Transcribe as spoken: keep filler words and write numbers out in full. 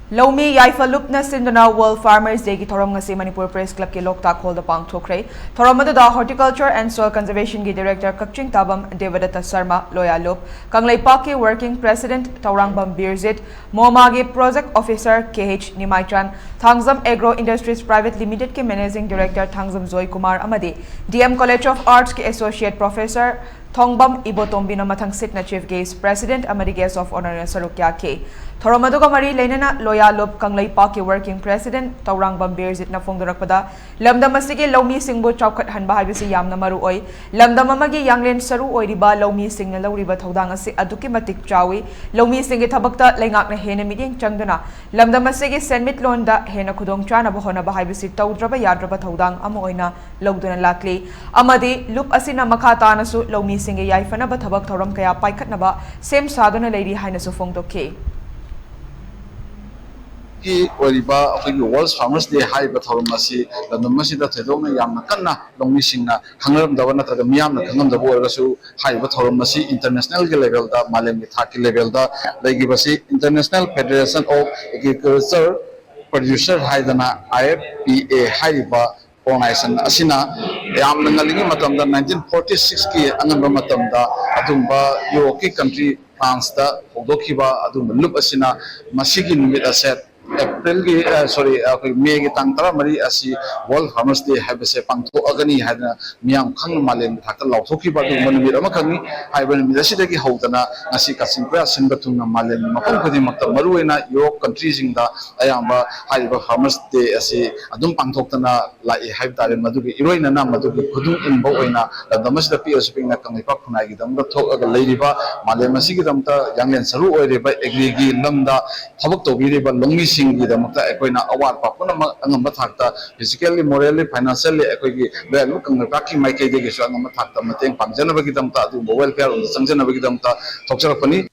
ꯂꯧꯃꯤ ꯌꯥꯏꯐ ꯂꯨꯞꯅ ꯁꯤꯟꯗꯨꯅ World Farmers Dayꯒꯤ ꯊꯧꯔꯝ ꯉꯁꯤ ꯃꯅꯤꯄꯨꯔ Press Clubꯀꯤ ꯂꯣꯛꯇꯥꯛ ꯍꯣꯜꯗ ꯄꯥꯡꯊꯣꯛꯈ꯭ꯔꯦ꯫ ꯊꯧꯔꯝ ꯑꯗꯨꯗ Horticulture and Soil Conservationꯒꯤ Director ꯀꯛꯆꯤꯡ ꯇꯥꯕꯝ ꯗꯦꯕꯗꯠꯇ ꯁꯔꯃ, ꯂꯣꯌꯥ ꯂꯨꯞ, ꯀꯪꯂꯩꯄꯥꯛꯀꯤ Working President ꯇꯧꯔꯥꯡꯕꯝ ꯕꯤꯔꯖꯤꯠ, ꯃꯣꯃꯥꯒꯤ Project Officer K H Nimaichan, Thangjam Agro Industries Private Limitedꯀꯤ Managing Director ꯊꯥꯡꯖꯝ ꯖꯣꯏꯀꯨꯃꯥꯔ ꯑꯃꯗꯤ D M College of Artsꯀꯤ Associate Professor ꯊꯣꯡꯕꯝ ꯏꯕꯣꯇꯣꯝꯕꯤꯅ ꯃꯊꯪꯁꯤꯠꯅ Chief Guest, President ꯑꯃꯗꯤ Guest of Honourꯅ ꯁꯔꯨꯛ ꯌꯥꯈꯤ꯫ ꯊꯧꯔꯝ ꯑꯗꯨꯒ ꯃꯔꯤ ꯂꯩꯅꯅ ꯂꯣꯌꯥ ꯂꯨꯞ ꯀꯪꯂꯩꯄꯥꯛꯀꯤ Working President ꯇꯧꯔꯥꯡꯕꯝ ꯕꯤꯔꯖꯤꯠꯅ ꯐꯣꯡꯗꯣꯔꯛꯄꯗ, ꯂꯝꯗꯝ ꯑꯁꯤꯒꯤ ꯂꯧꯃꯤꯁꯤꯡꯕꯨ ꯆꯥꯎꯈꯠꯍꯟꯕ ꯍꯥꯏꯕꯁꯤ ꯌꯥꯝꯅ ꯃꯔꯨ ꯑꯣꯏ꯫ ꯂꯝꯗꯝ ꯑꯃꯒꯤ ꯌꯥꯡꯂꯦꯟ ꯁꯔꯨ ꯑꯣꯏꯔꯤꯕ ꯂꯧꯃꯤꯁꯤꯡꯅ ꯂꯧꯔꯤꯕ ꯊꯧꯗꯥꯡ ꯑꯁꯤ ꯑꯗꯨꯛꯀꯤ ꯃꯇꯤꯛ ꯆꯥꯎꯏ꯫ ꯂꯧꯃꯤꯁꯤꯡꯒꯤ ꯊꯕꯛꯇ ꯂꯩꯉꯥꯛꯅ ꯍꯦꯟꯅ ꯃꯤꯠꯌꯦꯡ ꯆꯪꯗꯨꯅ ꯂꯝꯗꯝ ꯑꯁꯤꯒꯤ ꯁꯦꯟꯃꯤꯠꯂꯣꯟꯗ ꯍꯦꯟꯅ ꯈꯨꯗꯣꯡꯆꯥꯅꯕ ꯍꯣꯠꯅꯕ ꯍꯥꯏꯕꯁꯤ ꯇꯧꯗ꯭ꯔꯕ ꯌꯥꯗ꯭ꯔꯕ ꯊꯧꯗꯥꯡ ꯑꯃ ꯑꯣꯏꯅ ꯂꯧꯗꯨꯅ ꯂꯥꯛꯂꯤ ꯑꯃꯗꯤ ꯂꯨꯞ ꯑꯁꯤꯅ ꯃꯈꯥ ꯇꯥꯅꯁꯨ ꯂꯧꯃꯤꯁꯤꯡꯒꯤ ꯌꯥꯏꯐꯅꯕ ꯊꯕꯛ ꯊꯧꯔꯝ ꯀꯌꯥ ꯄꯥꯏꯈꯠꯅꯕ ꯁꯦꯝ ꯁꯥꯗꯨꯅ ꯂꯩꯔꯤ ꯍꯥꯏꯅꯁꯨ ꯐꯣꯡꯗꯣꯛꯈꯤ꯫ ꯀꯤ ꯑꯣꯏꯔꯤꯕ ꯑꯩꯈꯣꯏꯒꯤ World Farmers Day ꯍꯥꯏꯔꯤꯕ ꯊꯧꯔꯝ ꯑꯁꯤ ꯂꯝꯗꯝ ꯑꯁꯤꯗ ꯊꯣꯏꯗꯣꯛꯅ ꯌꯥꯝꯅ ꯀꯟꯅ ꯂꯧꯃꯤꯁꯤꯡꯅ ꯈꯪꯅꯔꯝꯗꯕ ꯅꯠꯇ꯭ꯔꯒ ꯃꯤꯌꯥꯝꯅ ꯈꯪꯉꯝꯗꯕ ꯑꯣꯏꯔꯒꯁꯨ, ꯍꯥꯏꯔꯤꯕ ꯊꯧꯔꯝ ꯑꯁꯤ internationalꯒꯤ levelꯗ, ꯃꯥꯂꯦꯝꯒꯤ ꯊꯥꯛꯀꯤ levelꯗ ꯂꯩꯈꯤꯕꯁꯤ International Federation of Agriculture Producer ꯍꯥꯏꯗꯅ, I F P A ꯍꯥꯏꯔꯤꯕ organization ꯑꯁꯤꯅ ꯌꯥꯝꯅ ꯉꯜꯂꯤꯉꯩ ꯃꯇꯝꯗ, nineteen forty sixꯀꯤ ꯑꯉꯟꯕ ꯃꯇꯝꯗ ꯑꯗꯨꯒꯨꯝꯕ ꯌꯨꯔꯣꯞꯀꯤ country Franceꯇ ꯍꯧꯗꯣꯛꯈꯤꯕ ꯑꯗꯨꯒꯨꯝꯕ ꯂꯨꯞ ꯑꯁꯤꯅ ꯃꯁꯤꯒꯤ ꯅꯨꯃꯤꯠ ꯑꯁꯦ Aprilꯒꯤ, ꯑ, sorry, ꯑꯩꯈꯣꯏ Mayꯒꯤ ꯇꯥꯡ ꯇꯔꯥꯃꯔꯤ ꯑꯁꯤ World Farmers Day ꯍꯥꯏꯕꯁꯦ ꯄꯥꯡꯊꯣꯛꯑꯒꯅꯤ ꯍꯥꯏꯗꯅ ꯃꯤꯌꯥꯝ ꯈꯪꯅ ꯃꯥꯂꯦꯝꯒꯤ ꯊꯥꯛꯇ ꯂꯥꯎꯊꯣꯛꯈꯤꯕ ꯑꯗꯨꯒꯨꯝꯕ ꯅꯨꯃꯤꯠ ꯑꯃꯈꯛꯅꯤ꯫ ꯍꯥꯏꯔꯤꯕ ꯅꯨꯃꯤꯠ ꯑꯁꯤꯗꯒꯤ ꯍꯧꯗꯅ ꯉꯁꯤ ꯀꯛꯆꯤꯡ ꯄꯨꯌꯥ ꯁꯤꯟꯕ ꯊꯨꯡꯅ ꯃꯥꯂꯦꯝꯒꯤ ꯃꯐꯝ ꯈꯨꯗꯤꯡꯃꯛꯇ, ꯃꯔꯨꯑꯣꯏꯅ ꯌꯨꯔꯣꯞ countryꯁꯤꯡꯗ ꯑꯌꯥꯝꯕ ꯍꯥꯏꯔꯤꯕ Farmers Day ꯑꯁꯤ ꯑꯗꯨꯝ ꯄꯥꯡꯊꯣꯛꯇꯅ ꯂꯥꯛꯏ ꯍꯥꯏꯕ ꯇꯥꯔꯦ꯫ ꯃꯗꯨꯒꯤ ꯏꯔꯣꯏꯅꯅ, ꯃꯗꯨꯒꯤ ꯈꯨꯗꯨꯡ ꯏꯟꯕ ꯑꯣꯏꯅ ꯂꯝꯗꯝ ꯑꯁꯤꯗ ꯄꯤꯛꯂꯁꯨ ꯄꯤꯛꯅ ꯀꯪꯂꯩꯄꯥꯛ ꯈꯨꯟꯅꯥꯏꯒꯤꯗꯃꯛꯇ ꯊꯣꯛꯂꯒ ꯂꯩꯔꯤꯕ, ꯃꯥꯂꯦꯝ ꯑꯁꯤꯒꯤꯗꯃꯛꯇ ꯌꯥꯡꯂꯦꯟ ꯁꯔꯨ ꯑꯣꯏꯔꯤꯕ agriꯒꯤ ꯂꯝꯗ ꯊꯕꯛ ꯇꯧꯕꯤꯔꯤꯕ ꯂꯧꯃꯤꯁꯤꯡꯒꯤꯗꯃꯛꯇ ꯑꯩꯈꯣꯏꯅ ꯑꯋꯥꯠꯄ ꯄꯨꯝꯅꯃꯛ ꯑꯉꯝꯕ ꯊꯥꯛꯇ physically, morally, financially ꯑꯩꯈꯣꯏꯒꯤ ꯂꯣꯌꯥ ꯂꯨꯞ ꯀꯪꯂꯩꯄꯥꯛꯀꯤ ꯃꯥꯏꯀꯩꯗꯒꯤꯁꯨ ꯑꯉꯝꯕ ꯊꯥꯛꯇ ꯃꯇꯦꯡ ꯄꯥꯡꯖꯅꯕꯒꯤꯗꯃꯛꯇ, ꯑꯗꯨꯒꯨꯝꯕ welfareꯔꯣꯝꯗ ꯆꯪꯖꯅꯕꯒꯤꯗꯃꯛꯇ ꯊꯣꯛꯆꯔꯛꯄꯅꯤ꯫